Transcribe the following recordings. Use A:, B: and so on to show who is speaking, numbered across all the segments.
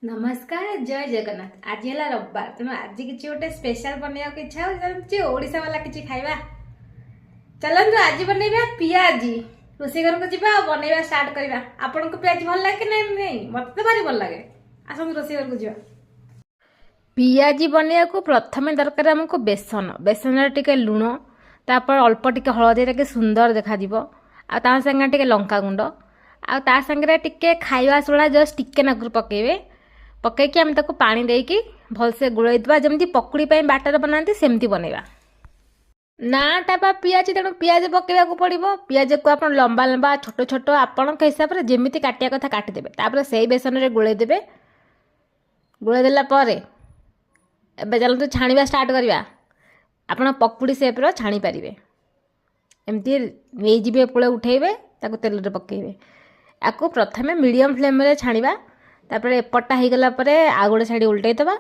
A: ନମସ୍କାର, ଜୟ ଜଗନ୍ନାଥ। ଆଜି ହେଲା ରବିବାର, ତେଣୁ ଆଜି କିଛି ଗୋଟେ ସ୍ପେଶାଲ ବନେଇବାକୁ ଇଚ୍ଛା ହେଉଛି ଯେ ଓଡ଼ିଶା ବାଲା କିଛି ଖାଇବା। ଚାଲନ୍ତୁ, ଆଜି ବନେଇବା ପିଆଜି। ରୋଷେଇ ଘରକୁ ଯିବା ଆଉ ବନେଇବା ଷ୍ଟାର୍ଟ କରିବା। ଆପଣଙ୍କୁ ପିଆଜି ଭଲ ଲାଗେ କି ନାଇଁ? ନାଇଁ, ମତେ ତ ଭାରି ଭଲ ଲାଗେ। ଆସନ୍ତୁ, ରୋଷେଇ ଘରକୁ ଯିବା। ପିଆଜି ବନେଇବାକୁ ପ୍ରଥମେ ଦରକାର ଆମକୁ ବେସନ। ବେସନରେ ଟିକେ ଲୁଣ, ତାପରେ ଅଳ୍ପ ଟିକେ ହଳଦୀ, ଟିକେ ସୁନ୍ଦର ଦେଖାଯିବ। ଆଉ ତା ସାଙ୍ଗରେ ଟିକେ ଲଙ୍କା ଗୁଣ୍ଡ ଆଉ ତା ସାଙ୍ଗରେ ଟିକେ ଖାଇବା ସୋଡ଼ା, ଜଷ୍ଟ ଟିକେ ନାକୁରୁ ପକେଇବେ। ପକେଇକି ଆମେ ତାକୁ ପାଣି ଦେଇକି ଭଲସେ ଗୋଳେଇ ଦେବା। ଯେମିତି ପକୁଡ଼ି ପାଇଁ ବାଟର ବନାନ୍ତି, ସେମିତି ବନେଇବା। ନାଁଟା ବା ପିଆଜି, ତେଣୁ ପିଆଜ ପକେଇବାକୁ ପଡ଼ିବ। ପିଆଜକୁ ଆପଣ ଲମ୍ବା ଲମ୍ବା, ଛୋଟ ଛୋଟ, ଆପଣଙ୍କ ହିସାବରେ ଯେମିତି କାଟିବା କଥା କାଟିଦେବେ। ତାପରେ ସେଇ ବେସନରେ ଗୋଳେଇ ଦେବେ। ଗୋଳେଇ ଦେଲା ପରେ ଏବେ ଚାଲନ୍ତୁ ଛାଣିବା ଷ୍ଟାର୍ଟ କରିବା। ଆପଣ ପକୁଡ଼ି ସେପ୍ର ଛାଣି ପାରିବେ। ଏମିତି ନେଇଯିବେ, ପୁଳେ ଉଠେଇବେ, ତାକୁ ତେଲରେ ପକେଇବେ। ଆକୁ ପ୍ରଥମେ ମିଡ଼ିୟମ୍ ଫ୍ଲେମ୍ରେ ଛାଣିବା। ତାପରେ ଏପଟଟା ହେଇଗଲା ପରେ ଆଉ ଗୋଟେ ସାଇଡ଼ ଓଲଟେଇ ଦେବା।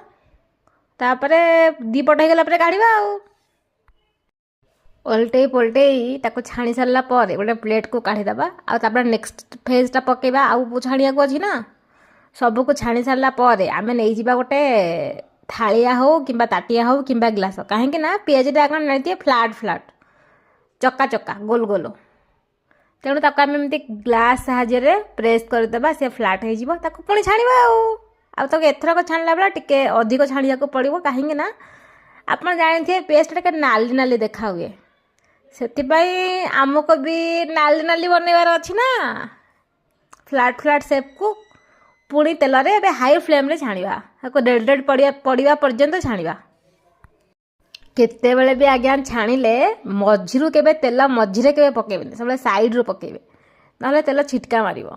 A: ତାପରେ ଦୁଇ ପଟ ହେଇଗଲା ପରେ କାଢ଼ିବା। ଆଉ ଓଲଟେଇ ପୋଲଟେଇ ତାକୁ ଛାଣି ସାରିଲା ପରେ ଗୋଟେ ପ୍ଲେଟ୍କୁ କାଢ଼ିଦେବା। ଆଉ ତାପରେ ନେକ୍ସଟ ଫେଜ୍ଟା ପକେଇବା। ଆଉ ଛାଣିବାକୁ ଅଛି ନା? ସବୁକୁ ଛାଣି ସାରିଲା ପରେ ଆମେ ନେଇଯିବା ଗୋଟେ ଥାଳିଆ ହଉ କିମ୍ବା ତାଟିଆ ହଉ କିମ୍ବା ଗ୍ଲାସ। କାହିଁକି ନା ପିଆଜଟା ଆପଣ ନେଇଥିବେ ଫ୍ଲାଟ୍ ଫ୍ଲାଟ୍, ଚକା ଚକା, ଗୋଲ ଗୋଲ। ତେଣୁ ତାକୁ ଆମେ ଏମିତି ଗ୍ଲାସ୍ ସାହାଯ୍ୟରେ ପ୍ରେସ୍ କରିଦେବା, ସେ ଫ୍ଲାଟ୍ ହେଇଯିବ। ତାକୁ ପୁଣି ଛାଣିବା। ଆଉ ଆଉ ତାକୁ ଏଥରକ ଛାଣିଲା ବେଳେ ଟିକେ ଅଧିକ ଛାଣିବାକୁ ପଡ଼ିବ। କାହିଁକି ନା ଆପଣ ଜାଣିଥିବେ, ପେଷ୍ଟଟା ଟିକେ ନାଲି ନାଲି ଦେଖା ହୁଏ। ସେଥିପାଇଁ ଆମକୁ ବି ନାଲି ନାଲି ବନେଇବାର ଅଛି ନା? ଫ୍ଲାଟ୍ ଫ୍ଲାଟ୍ ସେପ୍କୁ ପୁଣି ତେଲରେ ଏବେ ହାଇ ଫ୍ଲେମ୍ରେ ଛାଣିବା। ତାକୁ ରେଡ଼୍ ରେଡ଼୍ ପଡ଼ିବା ପଡ଼ିବା ପର୍ଯ୍ୟନ୍ତ ଛାଣିବା। କେତେବେଳେ ବି ଆଜ୍ଞା ଛାଣିଲେ ମଝିରୁ କେବେ, ତେଲ ମଝିରେ କେବେ ପକେଇବେନି। ସବୁବେଳେ ସାଇଡ଼ରୁ ପକେଇବେ, ନହେଲେ ତେଲ ଛିଟକା ମାରିବ।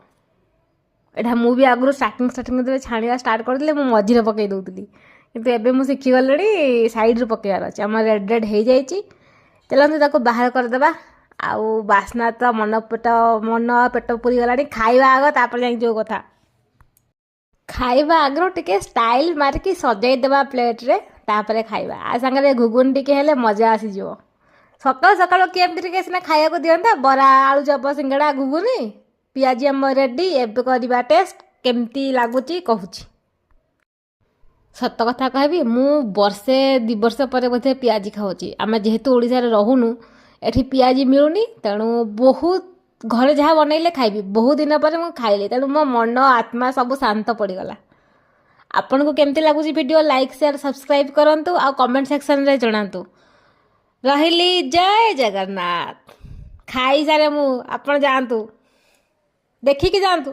A: ଏଇଟା ମୁଁ ବି ଆଗରୁ ଷ୍ଟାର୍ଟିଂ ଷ୍ଟାର୍ଟିଂ ଯେତେବେଳେ ଛାଣିବା ଷ୍ଟାର୍ଟ କରିଥିଲି, ମୁଁ ମଝିରେ ପକେଇ ଦେଉଥିଲି। କିନ୍ତୁ ଏବେ ମୁଁ ଶିଖିଗଲିଣି, ସାଇଡ଼ରୁ ପକେଇବାର ଅଛି। ଆମର ରେଡ଼୍ ରେଡ଼୍ ହେଇଯାଇଛି। ଚାଲନ୍ତୁ, ତାକୁ ବାହାର କରିଦେବା। ଆଉ ବାସ୍ନା ତ ମନ ପେଟ ପୁରିଗଲାଣି। ଖାଇବା ଆଗ, ତାପରେ ଯାଇକି ଯେଉଁ କଥା। ଖାଇବା ଆଗରୁ ଟିକେ ଷ୍ଟାଇଲ୍ ମାରିକି ସଜେଇ ଦେବା ପ୍ଲେଟ୍ରେ, ତାପରେ ଖାଇବା। ଆଉ ସାଙ୍ଗରେ ଘୁଗୁନି ଟିକେ ହେଲେ ମଜା ଆସିଯିବ। ସକାଳୁ ସକାଳୁ କିଏ ଏମିତି ଟିକେ ସିନା ଖାଇବାକୁ ଦିଅନ୍ତା, ବରା, ଆଳୁଚପ, ସିଙ୍ଗଡ଼ା, ଘୁଗୁନି। ପିଆଜି ଆମ ରେଡ଼ି। ଏବେ କରିବା ଟେଷ୍ଟ, କେମିତି ଲାଗୁଛି କହୁଛି। ସତ କଥା କହିବି, ମୁଁ ବର୍ଷେ 2 ବର୍ଷ ପରେ ବୋଧେ ପିଆଜି ଖାଉଛି। ଆମେ ଯେହେତୁ ଓଡ଼ିଶାରେ ରହୁନୁ, ଏଠି ପିଆଜି ମିଳୁନି। ତେଣୁ ବହୁତ ଘରେ ଯାହା ବନେଇଲେ ଖାଇବି। ବହୁତ ଦିନ ପରେ ମୁଁ ଖାଇଲି, ତେଣୁ ମୋ ମନ ଆତ୍ମା ସବୁ ଶାନ୍ତ ପଡ଼ିଗଲା। ଆପଣଙ୍କୁ କେମିତି ଲାଗୁଛି ଭିଡ଼ିଓ? ଲାଇକ୍, ସେୟାର, ସବସ୍କ୍ରାଇବ୍ କରନ୍ତୁ ଆଉ କମେଣ୍ଟ ସେକ୍ସନରେ ଜଣାନ୍ତୁ। ରହିଲି, ଜୟ ଜଗନ୍ନାଥ। ଖାଇସାରେ ମୁଁ, ଆପଣ ଯାଆନ୍ତୁ, ଦେଖିକି ଯାଆନ୍ତୁ।